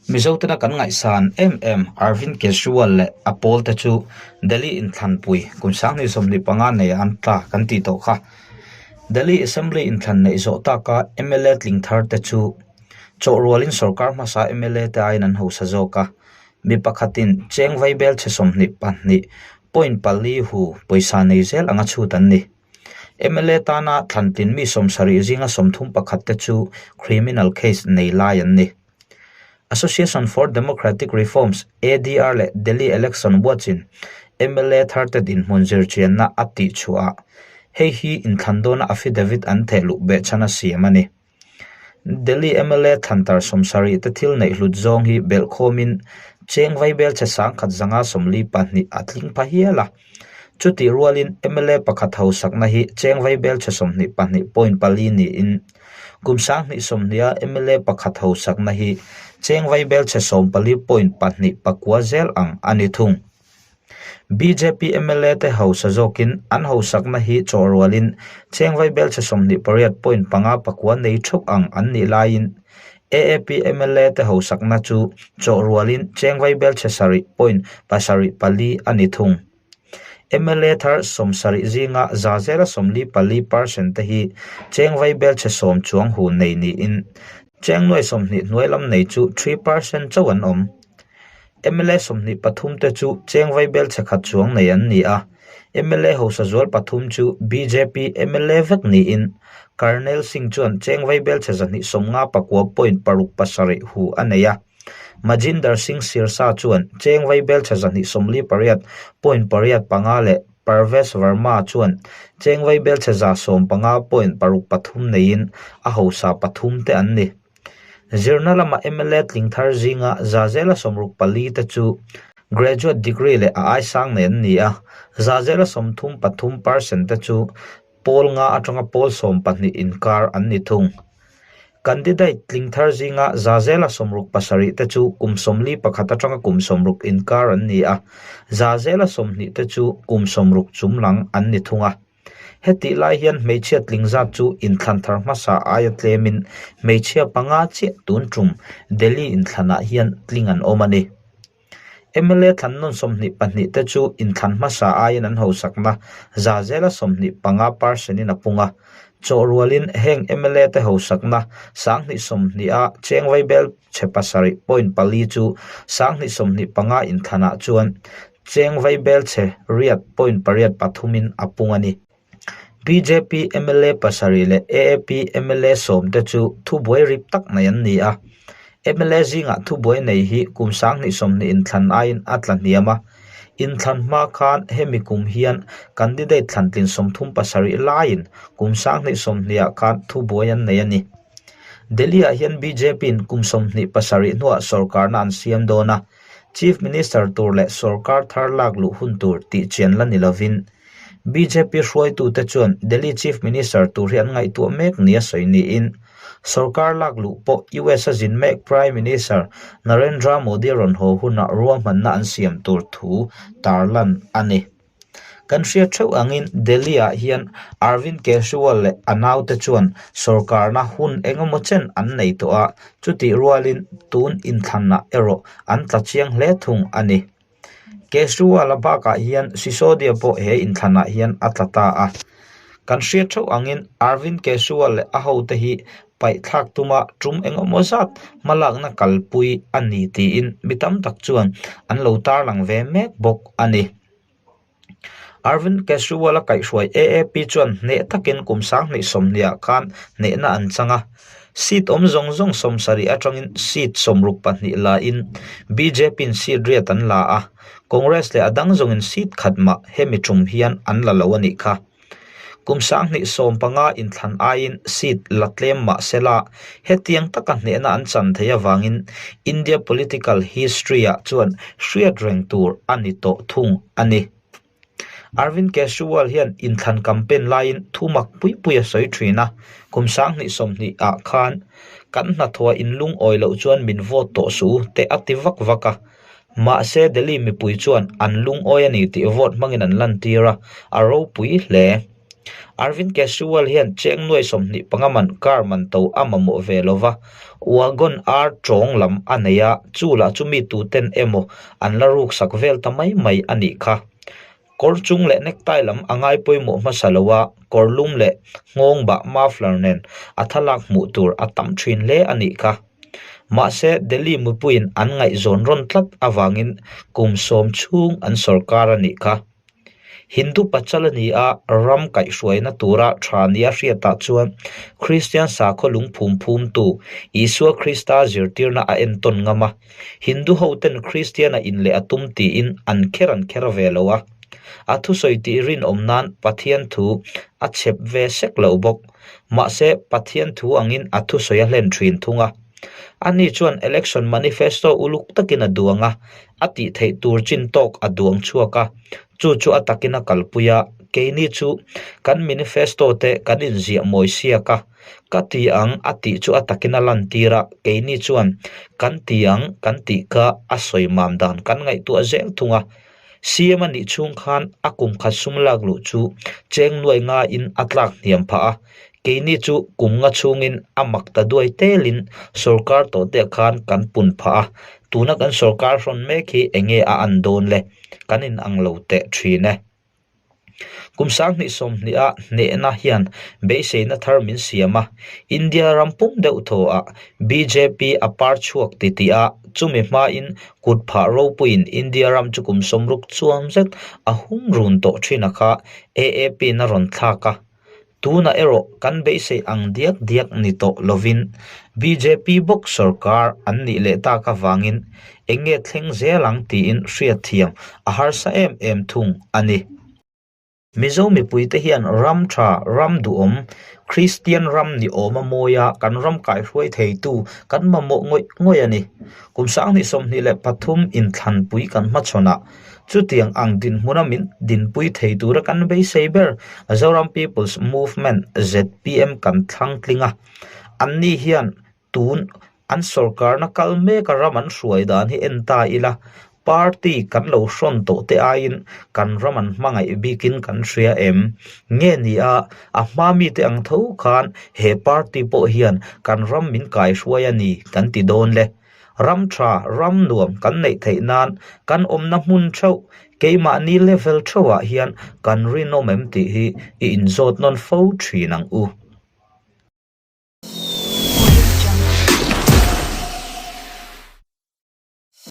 Mizotena kan ngaihsan em em Arvind Kejriwal leh a pawlte chu Delhi inthlanpui kum 2025 neiah an tla kan tih tawh kha. Delhi Assembly inthlan neih zawh taka mla tling thar te chu chawhrualin sorkar hmasa mla te aiin an hausa zawk a. Mi pakhatin cheng vaibel chhe 22.4 hu pawisa nei zel anga chhut an ni. Mla tana thlantlin mi 70 zinga 31 te chu criminal case nei lai an ni. Association for Democratic Reforms, ADR, leh Delhi Election Watch-in mla tharte dinhmun zirchianna a tihchhuah a, hei hi inthlan dawna affidavit an thehluh behchhan a siam a ni. Delhi mla thlantar 70 te thil neih hlut zawng hi belhkhawmin cheng vaibel chhe 1,142 a tling pha hial a. Chutih rualin mla pakhat hausakna hi cheng vaibel chhe 22.4 niin kum 2020-a mla pakhat hausakna hi cheng vaibel chhe 14.2 zel ang a ni thung. BJP mla te hausa zawkin an hausakna hi chawhrualin cheng vaibel chhe 28.5 nei theuh ang an nih laiin AAP mla te hausakna chu chawhrualin cheng vaibel chhe 7.74 a ni thung. Mla thar 70 zinga za zela 44% te hi cheng vaibel chhe 10 chuang hu nei niin cheng nuai 20 hnuai lam nei chu 3% chauh an awm. Mla 23 te chu cheng vaibel chhe khat chuang nei an ni a, mla hausa zual pathum chu BJP mla vek niin Karnel Singh chuan cheng vaibel chhe 259.67 hu a nei a. Majinder Singh Sirsa chuan cheng vaibel chhe 248.85 leh Parvesh Verma chuan cheng vaibel chhe 115.63 neiin a hausa pathum te an ni. Zirna lama mla tling thar zinga za zela 64 te chu graduate degree leh a aisang nei an ni a, za zela 33% te chu pawl nga atanga pawl 12 inkar an ni thung. Candidate tling thar zinga za zela 67 te chu kum 41 atanga kum 60 inkar an ni a, za zela 20 te chu kum 60 chunglang an ni thung a. Hetih lai hian hmeichhia tling zat chu inthlan thar hmasa aia tlemin hmeichhia panga chiah tun tum Delhi inthlanah hian tling an awm a ni. Mla thlan nawn 22 te chu inthlan hmasa aiin an hausakna za zela 25% in a pung a. Chawhrualin heng mla te hausakna 2020 a cheng vaibel chhe 7.4 chu 2025 inthlanah chuan cheng vaibel chhe 8.83 in a pung a ni. BJP mla pasarih leh AAP mla 10 te chu thubuai rip tak nei an ni a. Mla zingah thubuai nei hi kum 2020 inthlan aiin a tla hniam a. Inthlan hma khan hemi kum hian candidate thlantlin 37 laiin kum 2020 ah khan thubuai an nei a ni. Delhi-ah hian BJP in kum 27 hnuah sorkarna an siam dawn a. Chief Minister tur leh sorkar thar lak luh hun tur tih chian la ni lovin BJP hruaitute chuan Delhi Chief Minister tur hi an ngaihtuah mek nia sawi niin sorkar lak luh pawh US a zin mek Prime Minister Narendra Modi rawn haw hunah ruahmanna an siam tur thu tarlan a ni. Kan hriat theuh angin Delhi-ah hian Arvind Kejriwal leh a naute chuan sorkarna hun engemaw chen an nei tawh a, chutih rualin tun inthlanah erawh an tla chiang hle thung a ni. Kejriwal-a bakah hian Sisodia pawh he inthlanah hian a tla ta a. Kan hriat theuh angin Arvind Kejriwal leh a hote hi paihthlak tuma tum engemaw zat hmalakna kalpui a ni tiin mi tam tak chuan an lo tarlang ve mek bawk a ni. Arvind Kejriwal-a kaihhruai AAP chuan hneh takin kum 2020 ah khan hnehna an chang a. Seat awm zawng zawng 70 atangin seat 62 la in BJP in seat riat an la a, Congress leh a dang zawngin seat khat mah hemi tum hian an la lo a nih kha. Kum 2015 inthlan aiin seat la tlem mah sela hetiang taka hnehna an chan thei awangin India political history-ah chuan hriat reng tur a ni tawh thung a ni. Arvind Kejriwal hian inthlan campaign laiin thu mak pui pui a sawi thin a, kum 2020 ah khan kan hnathawh a inlungawi loh chuan min vote tawh suh u te a ti vak vak a. Mahse Delhi mipui chuan an lungawi a ni tih vote hmangin an lantir a, a ropui hle. Arvind Kejriwal hian cheng nuai 25 man car man to a mamawh ve lo va, Wagon R tawng lam a nei a, chu lah chu mi tuten emaw an la ruksak vel ta mai mai a nih kha. Kawr chung leh necktie lam a ngai pawimawh hmasa lo a, kawr lum leh nghawng bah muffler nen a thlalak hmuh tur a tam thin hle a nih kha. Mahse, Delhi mipuiin an ngaihzawn rawn tlat avangin kum sawm chhung an sawrkar a nih kha. Hindu pachal a ni a, ram kaihhruaina tura tha nia hriatah chuan Kristian sakhaw lungphum phumtu Isua Krista zirtirna a entawn ngam a. Hindu hoten Kristian a inleh a tum tiin an kher an kher ve lo a. A thusawi tih rinawm nan Pathian thu a chhep ve sek lo bawk. Mahse, Pathian thu angin a thusawi a hlen thin thung a. Ani chuan election manifesto uluk takin a duang a, a tih theih tur chin tawk a duang chhuak a, chu chu a takin a kalpui a, keini chu kan manifesto te kan inziah mawi siak a, ka ti ang a tih chu a takin a lantir a, keini chuan kan ti ang kan tih kha a sawi mam dan kan ngaihtuah zel thung a. CM a nih chhung khan a kum khat sum lak luh chu cheng nuai ngaiin a tlak hniam phah a, keini chu kum nga chhungin a mak ta duai telin sorkar tawh te khan kan pun phah a, tuna kan sorkar hrawn mek hi enge a an dawn le, kan in ang lo teh thin e. Kum 2020 a hnehna hian beiseina thar min siam a, India ram pum deuh thaw ah bjp a par chhuak ti tih a, chumi hmain kut phah ropuiin India ram chu kum 60 chuang zet a hum run tawh thin a kha AAP in a rawn thlak a. Tunah erawh kan beisei ang diak diak ni tawh lovin bjp bawk sorkar an nih leh tak avangin eng nge thleng zel ang tiin hriatthiam a harsa em em thung a ni. Mizo mipuite hian ram tha, ram duhawm, Kristian ram ni awm a mawi a, kan ram kaihruai theitu kan mamawh ngawih ngawih a ni. Kum 2023 inthlanpui kan hmachhawnah Chutiang ang dinhmuna min dinpui thei tura kan beisei ber Zoram People's Movement, zpm, kan thlang tling a. Anni hian tun an sorkarna kal meka ram an hruai dan hi en ta ila, party kan lo hrawn tawh te aiin kan ram an hmangaih bikin kan hria em? Nge ni a, a hma mite ang tho khan he party pawh hian kan ram min kaihruai a ni kan ti dawn le. Ram tha, ram nuam kan neih theih nan kan awmna hmun theuh, keimahni level theuhah hian kan rinawm em tih hi i inzawt nawn fo thin ang u.